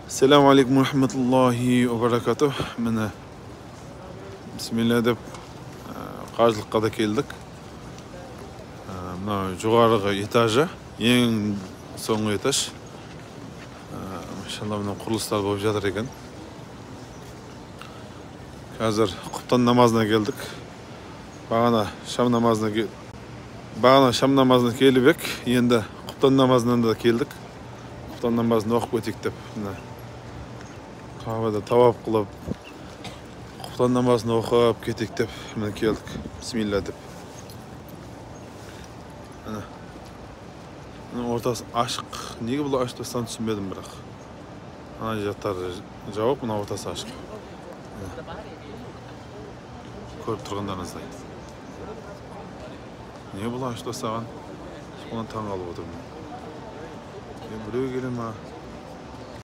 Ассаламу алейкум рахматуллахи ва баракатух. Міне, бисмилля деп қажылыққа да келдік. Мынау жоғарғы этажы, ең соңғы этаж. Машалла, мынау құрылыстар болып жатыр екен. Қазір құптан намазына келдік. Бағана шам намазына бағана шам намазына келіп ек, енді құптан намазынан да келдік. Құптан намазын оқып кетейік деп. Мына Қағбада тауап қылып, құптан намазын оқып кетейік деп міне келдік. Бисмилля деп. Міне. Мына ортасы ашық. Неге бұл ашық тастағанын түсінбедім бірақ. Ана жақтары жауып, мына ортасы ашық. Көріп тұрғандарыңыздай. Неге бұл ашық тастаған? Соған таң қалып отырмын. Біреу келе ма?